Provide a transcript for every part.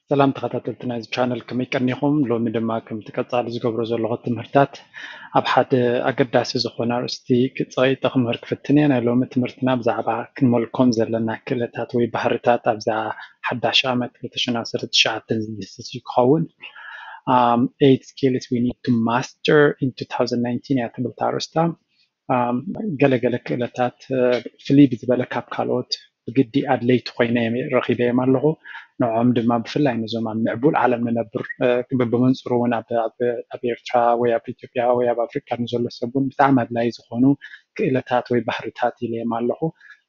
ሰላም ተኸታተልቲ ናይዚ ቻነል፣ ከመይ ቀኒኹም? ሎሚ ድማ ከምቲ ቀጻሊ ዝገብሮ ዘለኹ ትምህርታት ኣብ ሓደ ኣገዳሲ ዝኾነ ኣርእስቲ ክጸይጠ ክምህር ክፍትን እየ። ናይ ሎሚ ትምህርትና ብዛዕባ ክንመልኮም ዘለና ክእለታት ወይ ባህርታት ኣብዛ ሓዳሽ ዓመት ክልተ ሽሕን ዓሰርተ ትሽዓተን ዝድስስ እዩ ክኸውን። Um, eight skills we need to master in two thousand nineteen እያ ትብል እታ ኣርእስታ። ገለገለ ክእለታት ፍልይ ብዝበለ ካብ ካልኦት ብግዲ ኣድለይቲ ኮይነ ረኺበዮም ኣለኹ። ንዕኦም ድማ ብፍላይ ነዞም ኣብ ምዕቡል ዓለም ንነብር፣ ብመንፅሩ እውን ኣብ ኤርትራ ወይ ኣብ ኢትዮጵያ ወይ ኣብ ኣፍሪካ ንዘሎ ሰብ እውን ብጣዕሚ ኣድላይ ዝኾኑ ክእለታት ወይ ባህርታት ኢለዮም ኣለኹ።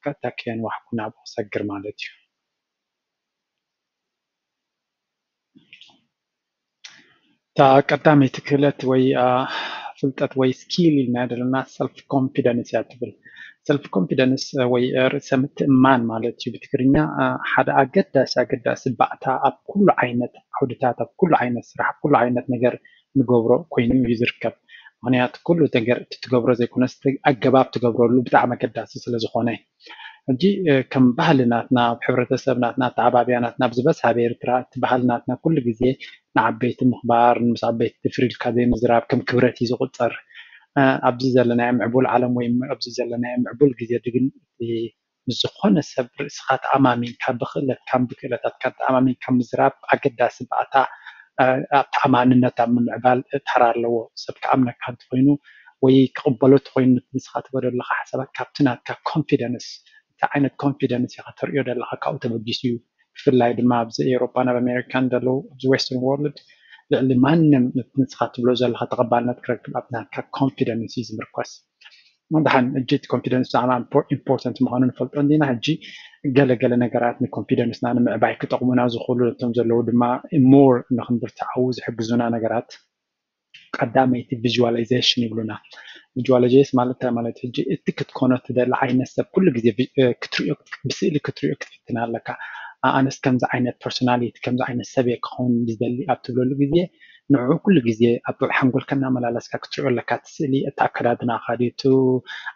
ቀጥታ ከየንዋሕኩ ናብኡ ክሰግር ማለት እዩ። እታ ቀዳመይቲ ክእለት ወይ ፍልጠት ወይ ስኪል ኢልና ዘለና ሰልፍ ኮንፊደንስ እያ ትብል። ሰልፍ ኮንፊደንስ ወይ ርእሰ ምትእማን ማለት እዩ ብትግርኛ። ሓደ ኣገዳሲ ኣገዳሲ ባእታ ኣብ ኩሉ ዓይነት ዓውድታት፣ ኣብ ኩሉ ዓይነት ስራሕ፣ ኣብ ኩሉ ዓይነት ነገር ንገብሮ ኮይኑ እዩ ዝርከብ። ምክንያቱ ኩሉ ነገር እቲ ትገብሮ ዘይኮነስ ኣገባብ ትገብረሉ ብጣዕሚ ኣገዳሲ ስለዝኾነ። ሕጂ ከም ባህሊ ናትና፣ ኣብ ሕብረተሰብ ናትና፣ ኣተዓባብያ ናትና፣ ብዝበዝሕ ኣብ ኤርትራ እቲ ባህሊ ናትና ኩሉ ግዜ ንዓበይቲ ምኽባር፣ ምስ ዓበይቲ ፍር ኢልካ ዘይምዝራብ ከም ክብረት እዩ ዝቑጸር። ኣብዚ ዘለናዮ ምዕቡል ዓለም ወይ ኣብዚ ዘለናዮ ምዕቡል ግዜ ግን ምስ ዝኾነ ሰብ ርእስኻ ተኣማሚንካ፣ ብክእለትካን ብክእለታትካን ተኣማሚንካ ምዝራብ ኣገዳሲ ባእታ ኣብ ተኣማንነት ኣብ ምምዕባል ተራ ኣለዎ። ሰብ ክኣምነካ እንተኾይኑ ወይ ክቕበሎ እንተኾይኑ ንስኻ ትበሎ ዘለኻ ሓሳባት ካብቲ ናትካ ኮንፊደንስ፣ እንታይ ዓይነት ኮንፊደንስ ኢኻ ተርእዮ ዘለኻ ካብኡ ተበጊሱ እዩ። ብፍላይ ድማ ኣብዚ ኤውሮፓን ኣብ ኣሜሪካን ዘለዉ ኣብዚ ዌስተርን ወርልድ ልዕሊ ማንም ንስኻ ትብሎ ዘለኻ ተቐባልነት ክረክብ ኣብ ናትካ ኮንፊደንስ እዩ ዝምርኮስ። ደሓን ሕጂ እቲ ኮንፊደንስ ብጣዕሚ ኢምፖርተንት ምዃኑ ንፈልጦ እንዲና። ሕጂ ገለገለ ነገራት ንኮንፊደንስና ንምዕባይ ክጠቕሙና ዝኽእሉ ነቶም ዘለዉ ድማ ሞር ንክንብርትዓው ዝሕግዙና ነገራት ቀዳመይቲ ቪዥዋላይዜሽን ይብሉና። ቪዥዋላይዜሽን ማለት እንታይ ማለት? ሕጂ እቲ ክትኮኖ ትደሊ ዓይነት ሰብ ኩሉ ግዜ ብስእሊ ክትሪኦ ክትፍትን ኣለካ። ኣነስ ከምዚ ዓይነት ፐርሶናሊቲ ከምዚ ዓይነት ሰብ እየ ክኸውን ዝደሊ ኣብ ትብለሉ ግዜ ንዕኡ ኩሉ ግዜ ኣብ ሓንጎልካ እናመላለስካ ክትሪኦ ኣለካ። እቲ ስእሊ፣ እቲ ኣከዳድናኻ ድዩ፣ እቲ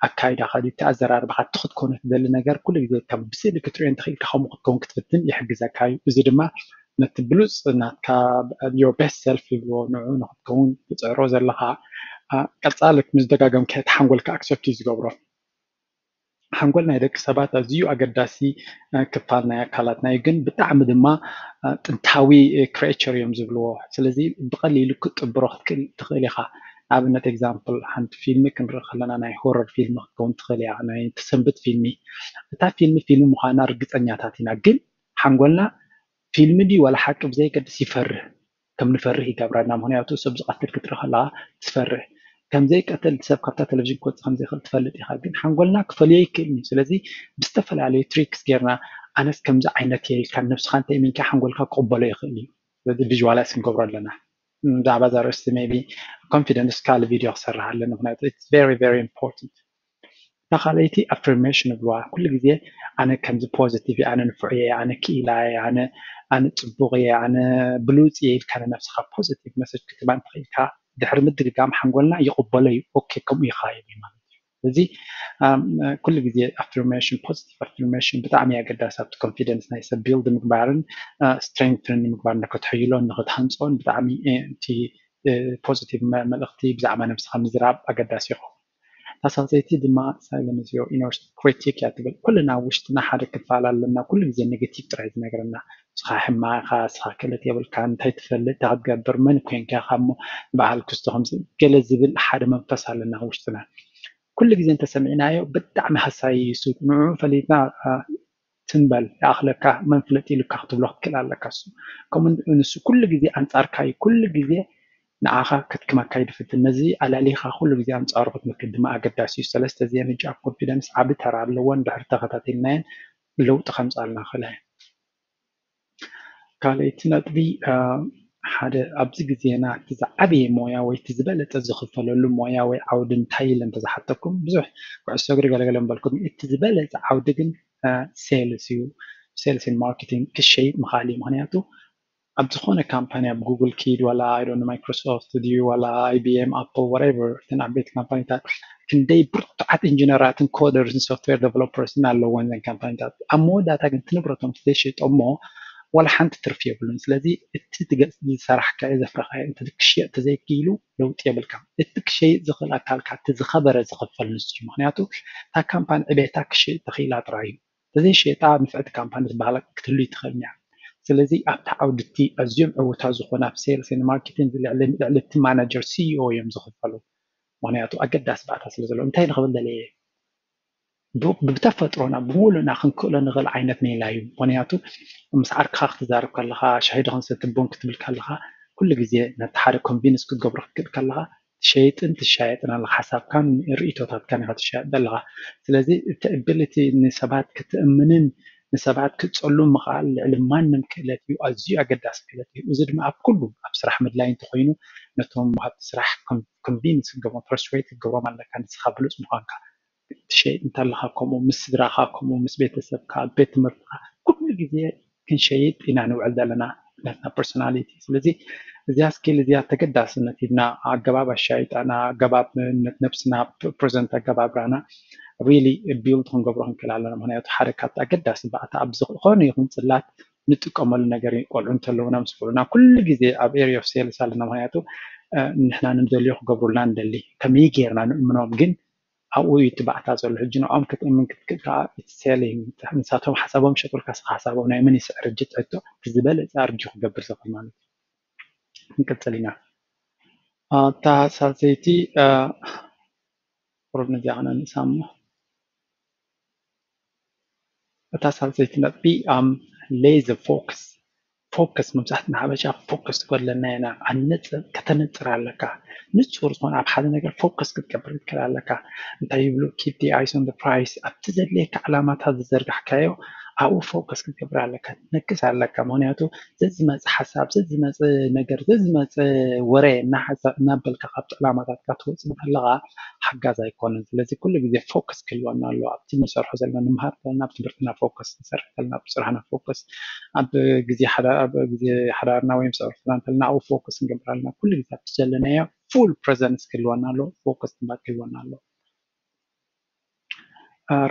ኣካይዳኻ ድዩ፣ እቲ ኣዘራርባኻ፣ እቲ ክትኮኖ ትደሊ ነገር ኩሉ ግዜ ከም ብስእሊ ክትሪኦ እንተኽኢልካ ከምኡ ክትከውን ክትፍትን ይሕግዘካ እዩ። እዚ ድማ ነቲ ብሉፅ ናትካ your best self ይብልዎ ንዕኡ ንክትከውን ትፅዕሮ ዘለኻ ቀፃሊ ምስ ደጋገምካ እቲ ሓንጎልካ ኣክሰፕት እዩ ዝገብሮ። ሓንጎል ናይ ደቂ ሰባት ኣዝዩ ኣገዳሲ ክፋል ናይ ኣካላትና እዩ፣ ግን ብጣዕሚ ድማ ጥንታዊ ክሬቸር እዮም ዝብልዎ። ስለዚ ብቐሊሉ ክትጥብሮ ክትክእል ትኽእል ኢኻ። ንኣብነት ኤግዛምፕል ሓንቲ ፊልሚ ክንርኢ ከለና ናይ ሆረር ፊልሚ ክትከውን ትኽእል እያ፣ ናይ ትሰንብት ፊልሚ። እታ ፊልሚ ፊልሚ ምዃና ርግፀኛታት ኢና፣ ግን ሓንጎልና ፊልሚ ድዩ ዋላ ሓቂ ብዘየገድስ ይፈርህ። ከም ንፈርህ ይገብረና። ምክንያቱ ሰብ ዝቐትል ክትርኢ ከለኻ ትፈርህ። ከም ዘይቀትል ሰብ ካብታ ቴሌቪዥን ክወፅእ ከም ዘይኽእል ትፈልጥ ኢኻ። ግን ሓንጎልና ክፈልዮ ይክእል እዩ። ስለዚ ብዝተፈላለዩ ትሪክስ ጌርና ኣነስ ከምዚ ዓይነት እየ ኢልካ ነብስኻ እንተእሚንካ ሓንጎልካ ክቕበሎ ይኽእል እዩ። ስለዚ ቪዥዋላይዝ ክንገብሮ ኣለና። ብዛዕባ እዛ ርእስቲ ሜቢ ኮንፊደንስ ካልእ ቪድዮ ክሰርሕ ኣለኒ። ምክንያቱ it's very very important። እታ ካልኣይቲ ኣፍርሜሽን ይብልዋ። ኩሉ ግዜ ኣነ ከምዚ ፖዚቲቭ እየ፣ ኣነ ንፉዕ እየ፣ ኣነ ክኢላ እየ፣ ኣነ ኣነ ፅቡቕ እየ፣ ኣነ ብሉፅ እየ ኢልካ ንነብስኻ ፖዚቲቭ መሰጅ ክትባን ትኽእልካ። ድሕሪ ምድግጋም ሓንጎልና ይቕበሎ እዩ። ኦኬ ከምኡ ኢኻ ይብል ማለት እዩ። እዚ ኩሉ ግዜ ኣፍርሜሽን፣ ፖዚቲቭ ኣፍርሜሽን ብጣዕሚ ኣገዳሲ ኣብቲ ኮንፊደንስ ናይ ሰብ ቢልድ ምግባርን ስትሬንግትን ንምግባር ንክትሕይሎን ንክትሃንፆን ብጣዕሚ እቲ ፖዚቲቭ መልእኽቲ ብዛዕባ ነብስኻ ምዝራብ ኣገዳሲ ይኸውን። እታ ሳልሰይቲ ድማ ሳይለንስ ዮር ኢነር ክሪቲክ እያ ትብል። ኩልና ውሽጥና ሓደ ክፋል ኣለና፣ ኩሉ ግዜ ኔጌቲቭ ጥራይ ዝነግረና። ንስኻ ሕማቕ ኢኻ፣ ንስኻ ክእለት የብልካን፣ እንታይ ትፈልጥ፣ እንታይ ክትገብር፣ መን ኮይንካ ኢኻ እሞ ንበዓል ክስቶ ከምዚ ገለ ዝብል ሓደ መንፈስ ኣለና ውሽጥና። ኩሉ ግዜ እንተሰሚዕናዮ ብጣዕሚ ሃሳዪ እዩ እሱ። ንዕኡ ፈሊጥና ትም በል ይኣኽለካ መን ፍለጥ ኢሉካ ክትብሎ ክትክእል ኣለካ። እሱ ከምኡ ንሱ ኩሉ ግዜ ኣንጻርካ እዩ፣ ኩሉ ግዜ ንዓኻ ከድክመካ እዩ ዝፍትን። ነዚ ኣላሊኻ ኩሉ ግዜ ኣንጻሩ ክትምክት ድማ ኣገዳሲ እዩ። ሰለስተ እዚአን ሕጂ ኣብ ኮንፊደንስ ዓቢ ተራ ኣለወን፣ ድሕሪ ተኸታቲልናየን ለውጢ ከምጻልና ይኽእላ እየን። ካልኣይቲ ነጥቢ ሓደ ኣብዚ ግዜና እቲ ዝዓበየ ሞያ ወይ እቲ ዝበለጸ ዝኽፈለሉ ሞያ ወይ ዓውዲ እንታይ ኢለ እንተዝሓተኩም ብዙሕ ኩዕሶ እግሪ ገለገለ ምበልኩም፣ እቲ ዝበለጸ ዓውዲ ግን ሴልስ እዩ። ሴልስ ን ማርኬቲንግ ክሸይጥ ምኽኣል እዩ። ምክንያቱ ኣብ ዝኾነ ካምፓኒ ኣብ ጉግል ኪድ ዋላ ኣይ ዶንት ማይክሮሶፍት ድዩ ዋላ ኣይ ቢ ኤም ኣፕል ዋትኤቨር እተን ዓበይቲ ካምፓኒታት ክንደይ ብርቱዓት ኢንጂነራትን ኮደርስ ን ሶፍትዌር ዴቨሎፐርስ ን ኣለወን እዘን ካምፓኒታት። ኣብ መወዳእታ ግን እቲ ንብረቶም ዘይሸጦ እሞ ዋላ ሓንቲ ትርፊ የብሉን። ስለዚ እቲ ዝሰራሕካዮ ዘፍረኻዮ እንተ ክሽየጥ ተዘይክኢሉ ለውጢ የብልካ። እቲ ክሸይጥ ዝኽእል ኣካልካ እቲ ዝኸበረ ዝኽፈል ንሱ እዩ። ምክንያቱ እታ ካምፓኒ ዕቤታ ክሸይጥ ተኽኢላ ጥራይ እዩ። ተዘይሸየጣ ንፍዕቲ ካምፓኒ ዝበሃል ክትህሉ ይትኽእል እያ። ስለዚ ኣብቲ ዓውድቲ ኣዝዮም ዕውታት ዝኾኑ ኣብ sales and marketing ልዕሊ እቲ manager CEO እዮም ዝኽፈሉ። ምክንያቱ ኣገዳሲ ባእታ ስለ ዘለዎ እንታይ ንኽብል ደለየ ብተፈጥሮና ብምሉእና ክንክእሎ ንኽእል ዓይነት ሜላ እዩ። ምክንያቱ ምስ ዓርክኻ ክትዛረብ ከለኻ ሻሂ ዶ ክንሰቲ ቡን ክትብል ከለኻ ኩሉ ግዜ ነቲ ሓደ convince ክትገብሮ ክትክእል ከለኻ ትሸይጥን ትሻየጥን ኣለኻ። ሓሳብካን ርእይቶታትካን ኢኻ ትሻየጥ ዘለኻ። ስለዚ እቲ ability ንሰባት ክትእምንን ንሰባት ክትጸሉ ምኽኣል ልዕሊ ማንም ክእለት እዩ። ኣዝዩ ኣገዳሲ ክእለት እዩ። እዚ ድማ ኣብ ኩሉ ኣብ ስራሕ ምድላይ እንተኾይኑ ነቶም ወሃብቲ ስራሕ convince ክትገብሮም persuade ክትገብሮም ኣለካ ንስኻ ብሉፅ ምዃንካ። ትሸይጥ እንተለኻ ከምኡ ምስ ስድራኻ ከምኡ ምስ ቤተሰብካ ቤት ትምህርትኻ ኩሉ ግዜ ክንሸይጥ ኢና ንውዕል ዘለና ነትና personality። ስለዚ እዚኣ skill እዚኣ ተገዳስነት ሂብና ኣገባብ ኣሻይጣና ኣገባብ ነብስና present ኣገባብራና really build ክንገብሮ ክንክእል ኣለና። ምክንያቱ ሓደ ካብቲ ኣገዳሲ ባእታ ኣብ ዝኾነ ይኹን ፅላት ንጥቀመሉ ነገር እዩ። ቆልዑ እንተለውና ምስ ቆልዑና ኩሉ ግዜ ኣብ area of sales ኣለና። ምክንያቱ ንሕና ንደልዮ ክገብሩልና ንደሊ ከመይ ጌርና ንእምኖም ግን ኣብኡ እዩ እቲ ባእታ ዘሎ። ሕጂ ንኦም ክትእምን ክትክእል ከዓ it's selling። ንሳቶም ሓሳቦም ሸጡልካ ስኻ ሓሳቦም ናይ መን ይስዕር ሕጂ ትሕቶ እቲ ዝበለፀ ኣርጊ ክገብር ዝኽእል ማለት እዩ። ክንቅፅል ኢና። እታ ሳልሰይቲ ቁሩብ ነዚኣ ክነንእሳ እሞ እታ ሳልሰይቲ ነጥቢ ኣም laser focus focus መብዛሕትና ሓበሻ focus ትጎድለና ኢና። ኣነጽር ከተነጽር ኣለካ። ንጹር ዝኾነ ኣብ ሓደ ነገር focus ክትገብር ትክእል ኣለካ። እንታይ ይብሉ keep the eyes on the prize ኣብቲ ዘድልየካ ዕላማታት ዝዘርጋሕካዮ ኣብኡ focus ክትገብር ኣለካ። ትነክስ ኣለካ። ምክንያቱ ዘዝመጽእ ሓሳብ ዘዝመጽእ ነገር ዘዝመጽእ ወረ እናበልካ ካብቲ ዕላማታትካ ትወፅእ እንተለካ ሓጋዝ ኣይኮነን። ስለዚ ኩሉ ግዜ focus ክህልወና ኣለዎ። ኣብቲ ንሰርሖ ዘለና ንምሃር ከለና ኣብ ትምህርትና focus ንሰርሕ ከለና ኣብ ስራሕና focus ኣብ ግዜ ኣብ ግዜ ሓዳርና ወይ ምስ ኣዕሩኽትና እንተለና ኣብኡ focus ንገብር ኣለና። ኩሉ ግዜ ኣብቲ ዘለናዮ full presence ክህልወና ኣለዎ። Focus ምባል ክህልወና ኣለዎ።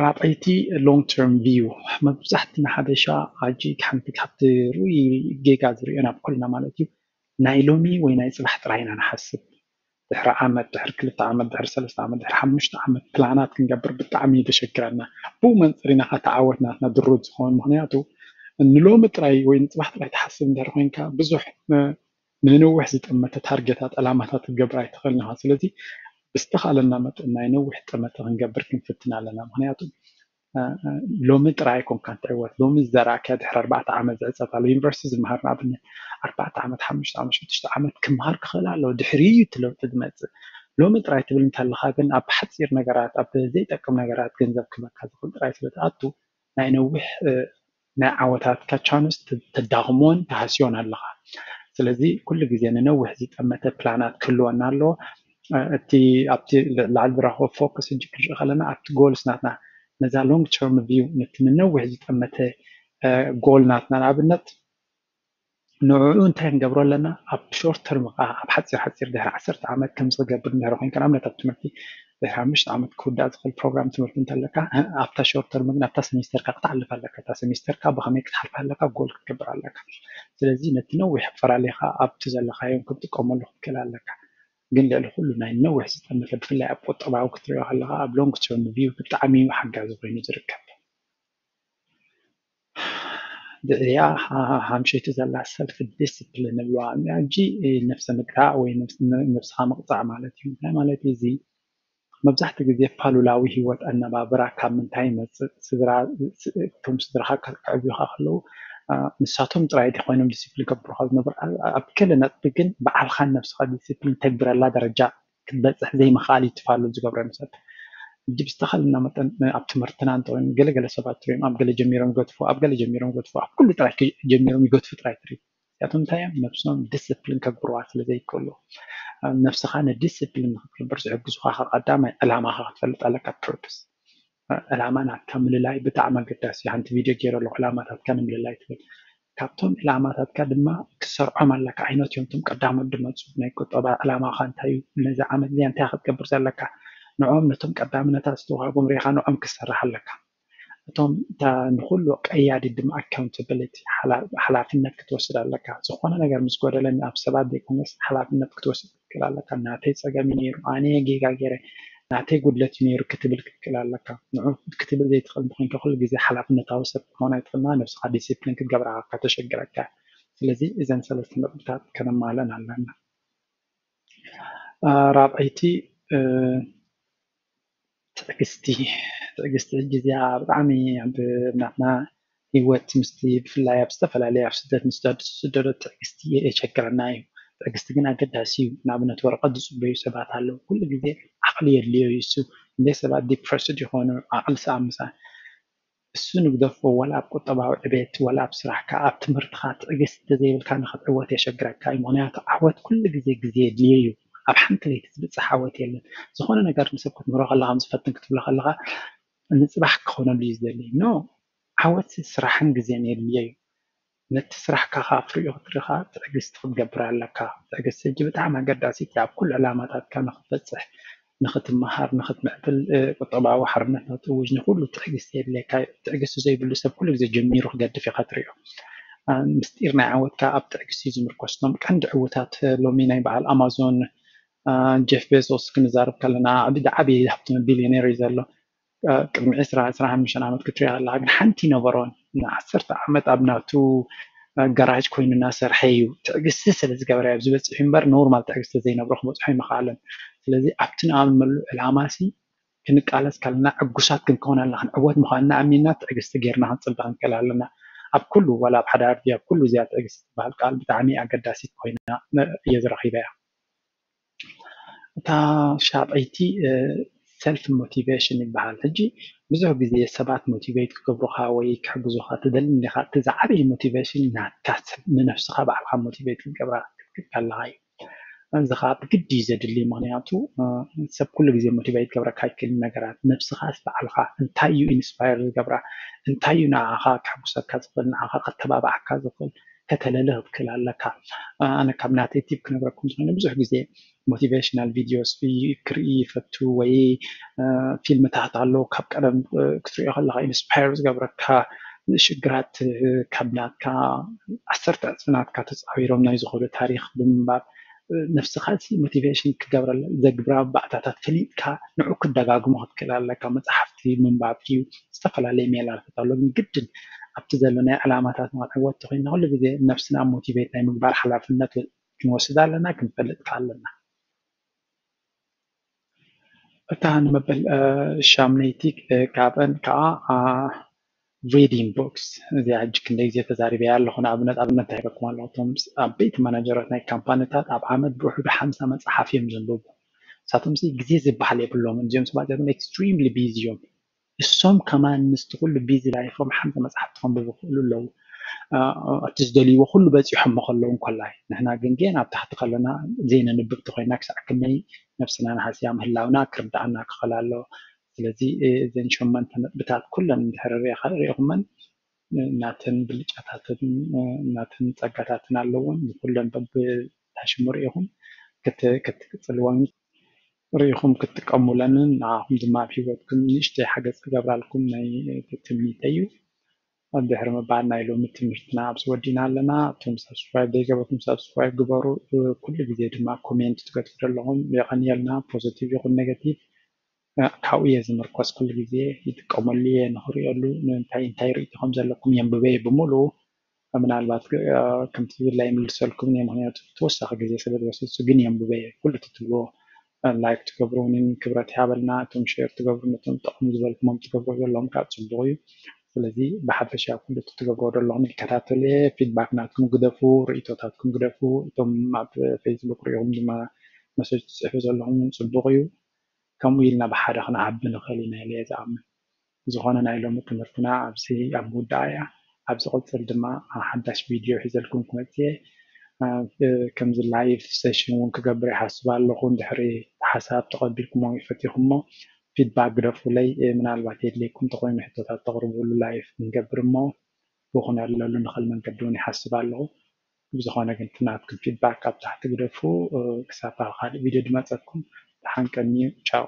ራብዐይቲ long term view መብዛሕትና ሓበሻ ኣጂ ሓንቲ ካብቲ ርኡይ ጌጋ ዝሪኦ ናብ ኩልና ማለት እዩ ናይ ሎሚ ወይ ናይ ፅባሕ ጥራይ ኢና ንሓስብ። ድሕሪ ዓመት ድሕሪ ክልተ ዓመት ድሕሪ ሰለስተ ዓመት ድሕሪ ሓሙሽተ ዓመት ፕላናት ክንገብር ብጣዕሚ እዩ ዘሸግረና። ብኡ መንፅር ኢና ከዓ ተዓወት ናትና ድሩት ዝኸውን ምክንያቱ ንሎሚ ጥራይ ወይ ንፅባሕ ጥራይ ትሓስብ እንድሕር ኮይንካ ብዙሕ ንነዊሕ ዝጠመተ ታርጌታት ዕላማታት ክትገብር ኣይትኽእልን ኢኻ። ስለዚ ብዝተኻለና መጠን ናይ ነዊሕ ጠመተ ክንገብር ክንፍትን ኣለና። ምክንያቱ ሎሚ ጥራይ ኣይኮንካን ትዕወት። ሎሚ ዝዘራእካያ ድሕሪ ኣርባዕተ ዓመት ዝዕፀፍ ኣሎ። ዩኒቨርሲቲ ዝመሃር ንኣብነት ኣርባዕተ ዓመት ሓሙሽተ ዓመት ሽዱሽተ ዓመት ክመሃር ክኽእል ኣለዎ። ድሕሪ እዩ እቲ ለውጢ ዝመፅእ። ሎሚ ጥራይ ትብል እንተለኻ ግን ኣብ ሓፂር ነገራት ኣብ ዘይጠቅም ነገራት ገንዘብ ክበካ ዝኽእል ጥራይ ስለ ትኣቱ ናይ ነዊሕ ናይ ዓወታትካ ቻንስ ተዳኽሞን ተሃስዮን ኣለኻ። ስለዚ ኩሉ ግዜ ንነዊሕ ዝጠመተ ፕላናት ክህልወና ኣለዎ። እቲ ኣብቲ ላዕሊ ዝረኽቦ ፎከስ ሕጂ ክንርኢ ከለና ኣብቲ ጎልስ ናትና ነዛ long term view ነቲ ንነዊሕ ዝጠመተ ጎል ናትና ንኣብነት ንዕኡ እንታይ ክንገብሮ ኣለና ኣብ short term ከዓ ኣብ ሓፂር ሓፂር ድሕሪ ዓሰርተ ዓመት ከምዚ ክገብር እንድሕር ኮይንካ ንኣብነት ኣብ ትምህርቲ ድሕሪ ሓሙሽተ ዓመት ክውዳእ ዝኽእል ፕሮግራም ትምህርቲ እንተለካ ኣብታ short term ግን ኣብታ ሰሚስተርካ ክትሓልፍ ኣለካ እታ ሰሚስተርካ ብኸመይ ክትሓልፍ ኣለካ ጎል ክትገብር ኣለካ ስለዚ ነቲ ነዊሕ ፈላሊኻ ኣብቲ ዘለኻዮም ክትጥቀመሉ ክትክእል ኣለካ ግን ልዕሊ ኩሉ ናይ ነዊሕ ዝጠመተ ብፍላይ ኣብ ቁጠባዊ ክትሪኦ ከለካ ኣብ long term view ብጣዕሚ እዩ ሓጋዚ ኮይኑ ዝርከብ ድሕሪኣ ሓምሸይቲ ዘላ ሰልፍ ዲስፕሊን ንብለዋ ሕጂ ነብሰ ምግታእ ወይ ነብስኻ ምቕፃዕ ማለት እዩ እንታይ ማለት እዩ እዚ መብዛሕትኡ ግዜ ፋሉላዊ ህይወት ኣነባብራ ካብ ምንታይ ይመፅእ ስድራ እቶም ስድራኻ ከዕብዩኻ ከለዉ ንሳቶም ጥራይ ዲ ኮይኖም ዲስፕሊን ከብሩኻ ዝነብር ኣብ ገለ ነጥቢ ግን በዓልኻን ነብስኻ ዲስፕሊን ተግብረላ ደረጃ ክትበፅሕ ዘይምኽኣል እዩ ትፋሉል ዝገብረኒ ሰብ ሕጂ ብዝተኻልና መጠን ኣብ ትምህርትና እንተኮይኑ ገለገለ ሰባት ትሪኦም ኣብ ገለ ጀሚሮም ይገድፉ ኣብ ገለ ጀሚሮም ይገድፉ ኣብ ኩሉ ጥራይ ጀሚሮም ይገድፉ ጥራይ ትርኢ እዚኣቶም እንታይ እዮም ነብሶም ዲስፕሊን ከግብርዋ ስለ ዘይክእሉ ነብስኻ ንዲስፕሊን ንክትገብር ዝሕግዙኻ ካብ ቀዳማይ ዕላማኻ ክትፈልጥ ኣለካ ፕርፕስ ዕላማ ናትካ ምልላይ ብጣዕሚ ኣገዳሲ ሓንቲ ቪድዮ ገይረ ኣለኩ ዕላማታትካ ንምልላይ ትብል ካብቶም ዕላማታትካ ድማ ክትሰርዖም ኣለካ ዓይነት እዮም እቶም ቀዳሞት ድመፁ ናይ ቁጠባ ዕላማኻ እንታይ እዩ ነዚ ዓመት እዚኣ እንታይ ክትገብር ዘለካ ንዖም ነቶም ቀዳምነታት ዝተዋሃቦም ሪኢኻ ንዖም ክትሰርሕ ኣለካ እቶም ንኩሉ ቀያዲ ድማ ኣካውንታብሊቲ ሓላፍነት ክትወስድ ኣለካ። ዝኾነ ነገር ምስ ጎደለኒ ኣብ ሰባት ዘይኮነስ ሓላፍነት ክትወስድ ትክእል ኣለካ። ናተይ ፀገም ነይሩ፣ ኣነ ጌጋ ገይረ፣ ናተይ ጉድለት እዩ ነይሩ ክትብል ክትክእል ኣለካ። ንዑ ክትብል ዘይትኽእል እንተኮይንካ ኩሉ ግዜ ሓላፍነታዊ ሰብ ክትኾን ኣይትኽእልና። ነብስኻ ዲሲፕሊን ክትገብራ ከተሸግረካ። ስለዚ እዘን ሰለስተ ነጥብታት ከነማለን ኣለና። ራብዐይቲ ትዕግስቲ። ትዕግስቲ ሕጂ እዚኣ ብጣዕሚ ኣብ ናትና ሂወት ምስቲ ብፍላይ ኣብ ዝተፈላለየ ኣብ ስደት ምስ ዝስደዶ ትዕግስቲ የቸግረና እዩ። ትዕግስቲ ግን ኣገዳሲ እዩ። ንኣብነት ወረቐት ዝፅበዩ ሰባት ኣለዉ። ኩሉ ግዜ ዓቕሊ የድልዮ እዩ። እሱ እንደ ሰባት ዲፕረስድ ይኾኑ፣ ዓቕሊ ሰኣምሳ እሱ ንግደፎ፣ ወላ ኣብ ቁጠባዊ ዕቤት፣ ወላ ኣብ ስራሕካ፣ ኣብ ትምህርትኻ ትዕግስቲ ተዘይብልካ ንኽትዕወት የሸግረካ እዩ። ምኽንያቱ ዓወት ኩሉ ግዜ ግዜ የድልዮ እዩ። ኣብ ሓንቲ ለይቲ ዝብፅሕ ዓወት የለን። ዝኾነ ነገር ንሰብ ክትምህሮ ከለኻ፣ ምስ ፈትን ክትብሎ ከለኻ ንፅባሕ ክኾነሉ እዩ ዝደሊ። ኖ፣ ዓወት ስራሕን ግዜን የድልዮ እዩ። ነቲ ስራሕካ ከዓ ፍሪኡ ክትርኢ ከዓ ትዕግስቲ ክትገብር ኣለካ። ትዕግስቲ ሕጂ ብጣዕሚ ኣገዳሲት እያ ኣብ ኩሉ ዕላማታትካ ንክትበፅሕ፣ ንክትመሃር፣ ንክትምዕብል፣ ቁጠባዊ ሓርነት ንክትእውጅ፣ ንኩሉ ትዕግስቲ የድልየካ እዩ። ትዕግስቲ ዘይብሉ ሰብ ኩሉ ግዜ ጀሚሩ ክገድፍ ኢካ ትሪኦ። ምስጢር ናይ ዓወትካ ኣብ ትዕግስቲ እዩ ዝምርኮስ። እቶም ቀንዲ ዕውታት ሎሚ ናይ በዓል ኣማዞን ጀፍ ቤዞስ ክንዛረብ ከለና ዓብዪ ዝዓበየ ሃብቲ ቢልዮኔር እዩ ዘሎ። ቅድሚ ዕስራ ዕስራን ሓሙሽተን ዓመት ክትሪኦ ከለካ ግን ሓንቲ ይነበሮን ንዓሰርተ ዓመት ኣብ ናቱ ጋራጅ ኮይኑ እናሰርሐ እዩ። ትዕግስቲ ስለ ዝገበረ ኣብዚ በፂሑ እምበር ኖርማል ትዕግስቲ ዘይነብሮ ክበፅሖ ኣይምኸኣለን። ስለዚ ኣብቲ ንኣምነሉ ዕላማ ሲ ክንቃለስ ከለና ዕጉሳት ክንከውን ኣለና። ክንዕወት ምዃንና ኣሚንና ትዕግስቲ ጌርና ክንፅበ ክንክእል ኣለና። ኣብ ኩሉ ዋላ ኣብ ሓዳር ድዩ ኣብ ኩሉ እዚኣ ትዕግስቲ ትበሃል ቃል ብጣዕሚ ኣገዳሲት ኮይና እየ ዝረኺበያ። እታ ሻብዐይቲ ሰልፍ ሞቲቬሽን ይበሃል። ሕጂ ብዙሕ ግዜ ሰባት ሞቲቬት ክገብሩኻ ወይ ክሕግዙኻ ትደሊ እንዲኻ። እቲ ዝዓበየ ሞቲቬሽን ናትካ ሰብ ንነብስኻ ባዕልኻ ሞቲቬት ክትገብራ ክትክእል ከለኻ እዩ። እዚ ከዓ ብግዲ እዩ ዘድሊ። ምክንያቱ ሰብ ኩሉ ግዜ ሞቲቬት ክገብረካ ኣይክእልን። ነገራት ነብስኻስ ባዕልኻ እንታይ እዩ ኢንስፓየር ዝገብራ፣ እንታይ እዩ ንዓኻ ከሕጉሰካ ዝኽእል፣ ንዓኻ ከተባብዓካ ዝኽእል ከተለሊ ክትክእል ኣለካ። ኣነ ካብ ናተይ ቲፕ ክነግረኩም ዝኾነ ብዙሕ ግዜ ሞቲቬሽናል ቪዲዮስ ክርኢ ይፈቱ ወይ ፊልምታት ኣሎ ካብ ቀደም ክትሪኦ ከለካ ኢንስፓየር ዝገብረካ ሽግራት ካብ ናትካ ዓሰርተ ዕፅፊ ናትካ ተፃዊሮም ናይ ዝኸዱ ታሪክ ብምንባብ ነብስካ ሲ ሞቲቬሽን ክገብረላ ዘግብራ ባእታታት ፈሊጥካ ንዑ ክደጋግሞ ክትክእል ኣለካ። መፅሓፍቲ ምንባብ እዩ። ዝተፈላለዩ ሜላታት ኣሎ ግን ግድን ኣብቲ ዘሎ ናይ ዕላማታት ንክንዕወት ተኮይንና ኩሉ ግዜ ነብስና ሞቲቬት ናይ ምግባር ሓላፍነት ክንወስድ ኣለና፣ ክንፈልጥ ከኣ ኣለና። እታ ንመበል ሻምነይቲ ካብአን ከዓ ሪዲንግ ቡክስ እዚኣ ሕጂ ክንደይ ግዜ ተዛሪበያ ኣለኹ። ንኣብነት ኣብነት እንታይ ይበኩም ኣለኹ እቶም ዓበይቲ ማናጀራት ናይ ካምፓኒታት ኣብ ዓመት ብውሕዱ ሓምሳ መፅሓፍ እዮም ዘንብቡ። ንሳቶም ግዜ ዝበሃል የብሎም። እዚኦም ሰባት እዚኦም ኤክስትሪምሊ ቢዚ እዮም። እሶም ከማን ምስቲ ኩሉ ቢዚ ላይፎም ሓንቲ መፅሓፍ ክተንብቡ ይኽእሉ ኣለዉ። ኣብቲ ዝደልይዎ ኩሉ በፂሖሞ ከለዉ እንኮላይ ንሕና ግን ገና ኣብ ታሕቲ ከለና ዘይነንብብ ተኮይና ክሳዕ ክንደይ ነብስና ንሃስያ ምህላውና ክርድኣና ክኽእል ኣለዎ። ስለዚ እዘን ሸመንተ ነጥብታት ኩለን እንድሕር ሪኢኹመን ናተን ብልጫታትን ናተን ፀጋታትን ኣለዎን ንኩለን በብታሽሙ ርኢኹም ክትቅፅልዎን ርኢኹም ክትጥቀሙለንን ንዓኹም ድማ ኣብ ሂወትኩም ንእሽተይ ሓገዝ ክገብራልኩም ናይ ትምኒተይ እዩ። ድሕሪ ምባል ናይ ሎሚ ትምህርትና ኣብዚ ወዲና ኣለና። እቶም ሳብስክራይብ ዘይገበርኩም ሳብስክራይብ ግበሩ። ኩሉ ግዜ ድማ ኮሜንት ትገድፉ ዘለኹም የቐንየልና። ፖዘቲቭ ይኹን ኔጋቲቭ ካብኡ እየ ዝምርኮስ። ኩሉ ግዜ ይጥቀመሉ እየ ንክሪኦሉ እንታይ እንታይ ርእይቶ ከም ዘለኩም የንብበ እየ ብምሉኡ። ምናልባት ከምቲ ዝብላ ይምልሰልኩም እየ፣ ምክንያቱ ተወሳኺ ግዜ ስለ ዝወሰድኩ፣ ግን የንብበ እየ። ኩሉ እቲ ትብልዎ ላይክ ትገብሩንን ክብረት ይሃበልና። እቶም ሼር ትገብሩ ነቶም ጠቕሙ ዝበልኩሞም ትገብሩ ዘለኹም ከዓ ፅቡቕ እዩ። ስለዚ ብሓፈሻ ኩሉ እቲ ትገብርዎ ዘለኹም ይከታተል እየ። ፊድባክ ናትኩም ግደፉ፣ ርእይቶታትኩም ግደፉ። እቶም ኣብ ፌስቡክ ሪኢኹም ድማ መሰጅ ትፅሕፉ ዘለኹም እውን ፅቡቕ እዩ። ከምኡ ኢልና ብሓደ ክንዓቢ ንኽእል ኢና ኢለ እየ ዝኣምን። ዝኾነ ናይ ሎሚ ትምህርትና ኣብዚ ኣብ ምውዳኣ እያ። ኣብ ዝቕፅል ድማ ሓዳሽ ቪድዮ ሒዘልኩም ክመፅእ እየ። ከምዚ ላይቭ ሴሽን እውን ክገብር ይሓስብ ኣለኹ። እንድሕሪ ሓሳብ ተቐቢልኩሞ ይፈቲኹሞ ፊድባክ ግደፉለይ። ምናልባት የድልየኩም እንተኾይኑ ሕቶታት ተቕርብሉ ላይቭ ክንገብር እሞ ብኹነለሉ ንኽእል መንገዲ እውን ይሓስብ ኣለኹ። ብዝኾነ ግን እቲ ናትኩም ፊድባክ ኣብ ታሕቲ ግደፉ። ክሳብ ኣብ ካልእ ቪድዮ ድመፀኩም ተሓንቀኒ። ቻው።